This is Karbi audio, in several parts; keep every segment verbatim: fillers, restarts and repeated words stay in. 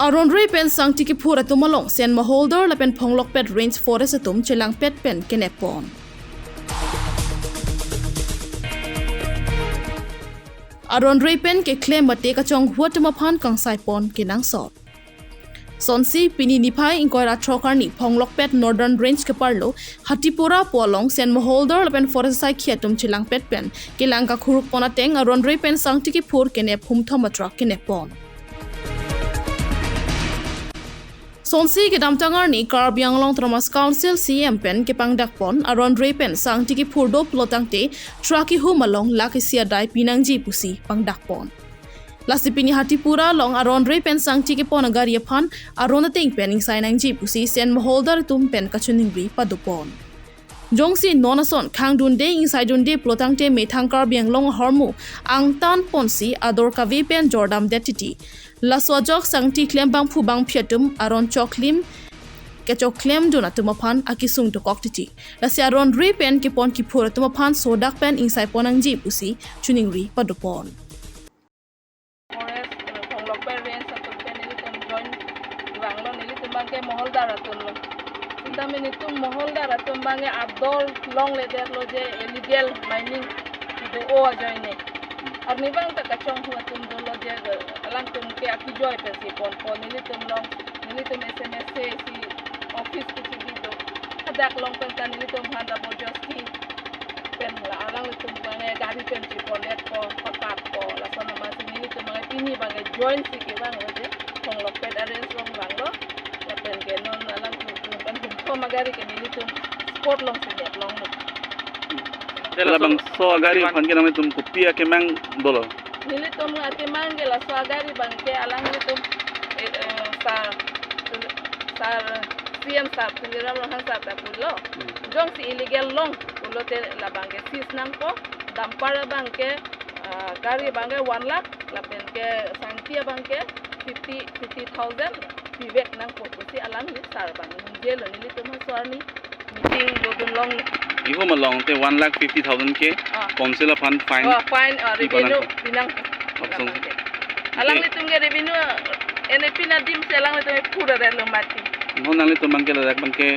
Aron Rei pen Sangti Kiphur atum along Sen Maholdar lapen Phonglokpet Range Forest atum chelangpet pen kenep pon. Aron Rei pen keklem mate kachonghu atum aphan kangsai pon kenangsot. Sonsi pini niphai ingkoi ra throk arni Phonglokpet Northern Range keparlo Hatipura pu along Sen Maholdar lapen forest asaikhi atum chelangpet pen kelang kakhuruk pon ateng Aron Rei pen Sangti Kiphur kenep humthom atrak kenep pon. Sonsi kedamtang arni Karbi Anglong Autonomous Council C E M pen kepangdak pon Aron Rei pen Sangti Kiphur do pulo tangte thraki hum along lakh isi adai pinangji pusi pangdak pon. Lasi pini Hatipura along Aron Rei pen Sangti kepon agari aphan aron ateng pen ingsai nangji pusi Sen Maholdar atum pen kachiningri pado pon. Jongsi non ason khangdunde ingsaidunde pulo tangte methang Karbi Anglong ahormu angtan ponsi ador kave pen jordamdet titi. Laso ajok Sangti klem bangphu bangphi atum aron choklim kechoklemdun atum aphan akesung dokok titi. Lasi Aron Rei pen kepon kiphur atum aphan sodak pen ingsai pon nangji pusi chiningri pado pon. Forest, eh, Phonglokpet Range atum pen nelitum join vanglo, nelitum abangke Maholdar atumlo. Sitame nelitum Maholdar atum abangke ador longledetlo je illegal mining kedo-o ajoine. Arnivang ta kachonghu atum dolo je, eh, alangtum ke akijoi pensi ponpo, nelitum along, nelitum S M S C office kichidi do. Hadak along pen ta nelitum aphan ta borjosti pen la alanglitum abangke gari pen chepondetpo, pakatpo, lason amatsi nelitum abangke pini abangke join si kevanglo je, Phonglokpet a-range along vanglo, lapen ke non alangtum pen humthom agari ke nelitum spot alongsi nep longlo. Labangso agari aphan ke nanglitum kopi akemang dolo? Nelitum akemang ke laso agari abangke alanglitum, eh, eh, sir, sir, C M sir Tuliram Ronghang sir ta pulo. Hmm. Jongsi illegal long pulote labangke seize nangpo, dumper abangke, ah, gari abangke one lakh, lapen ke Sangti abangke fifty, fifty thousand pivek nangpo pusi alangli sir abang ningjelo, nelitum haso arni meeting dodun long. Ihum along te one lakh fifty thousand ke, ah, council aphan fine, ah, fine, ah, pi revenue nangpo. Pinang. Oh, so, alanglitum ke revenue ene pin adim si alanglitum pura relo mati. Non nanglitum abangke ladak abangke,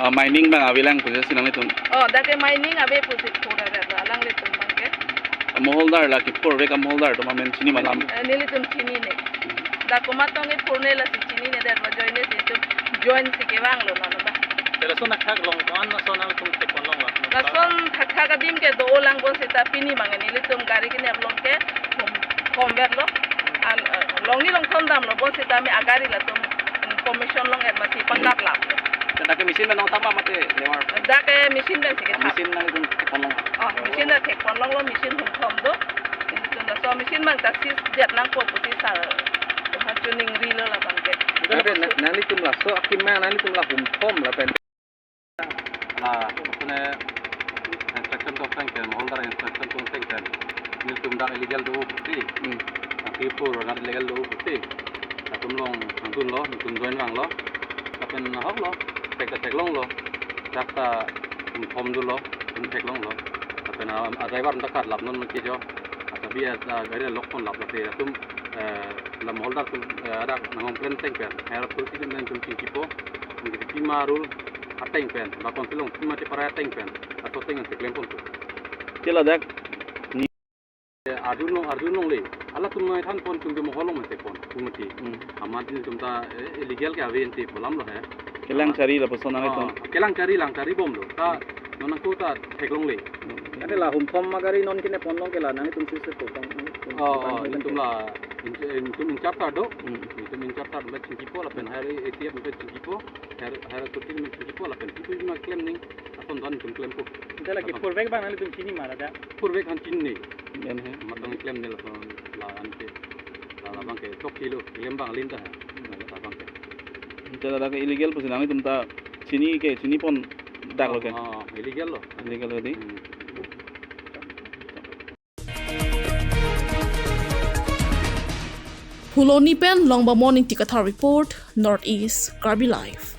ah, mining abang avelang pusi nanglitum. Oh, dak ke mining ave pusi pura relo alanglitum abangke. Maholdar la kiphurvek a-Maholdar atum amen chini ma lam? Eh, nelitum chinine. Dak komat tong kiphurne lasi chinine, det ma joine si itum join si kevanglo non ba. Te lason athak along ko-an ason nangtum thekpon longlo? Lason thakthak adim ke do-o lang bonsita pini abangke nelitum gari kenep along ke hum, humvetlo. An, eh, longni longthom damlo bonsitame agari latum information long-et amatsi pangkap lap. Te dak ke machine pen nangthap ma mate lever? Dak ke machine pensi kethap. Machine nangtum thekpon long? Oh, machine ta thekpon longlo, machine humthom do. Nelitum laso machine abang ta seize det nangpo pusi sir atum aphan chiningrilo labangke. Ante na, nanglitum laso akemang, nanglitum la humthom lapen la, apune instruction tong teng pen, Maholdar instruction tong teng pen, nelitum dak illegal do pusi. Hmm. Dak kiphur dak illegal do pusi. Latum along nangdunlo, nelitum join vanglo. Lapen ahoklo, thek ta theklonglo. Dak ta humthom dolo, hum theklonglo. Lapen a, a-driver ta karlap non kecho. Ata bi a, a gari lock ponlap late atum, eh, la Maholdar atum, eh, adak nanghon plan teng pen. Hera thursi atum nangtum chingkipo. Nangtum pima rule ateng pen, ba council along pima cheparai ateng pen, laso ateng pen cheklem ponpo. Te ladak ni arjulong, arjulongle. Halatum nangthan pon atum ke Mohol along mate pon, tum mati. Hmm. Amat nelitum ta, eh, illegal ke ave ante pu alam lo he. Kelang chari lapuson nang itum. Ah, kelang chari lang chari bomlo. Ta non ako ta theklongle. Hmm. Ante la humthom agari non kenep pon along ke la nanglitum seize po tong. Oh, oh, nelitum la in, in, nelitum in charge ta do. Hmm. Nelitum in charge ta do, chingkipo lapen higher A C F pen chingkipo. Higher, higher authority pen chingkipo lapen kipu ma klem ning, ason don nelitum klempo. Ante la kiphurvek abang nanglitum chini ma ladak? Phurvek aphan chinine. Yan he. Matang klemne lason la ante. La, labangke chokchelo, klem abang alinta he. Labangke. Ante ladak ke illegal pusi nanglitum ta chini ke, chini pon daklo ke? Oh, oh, illegal lo. Illegal lo di? Hmm. Phuloni pen Longbamon Ingti Kathar report, North East Karbi Live.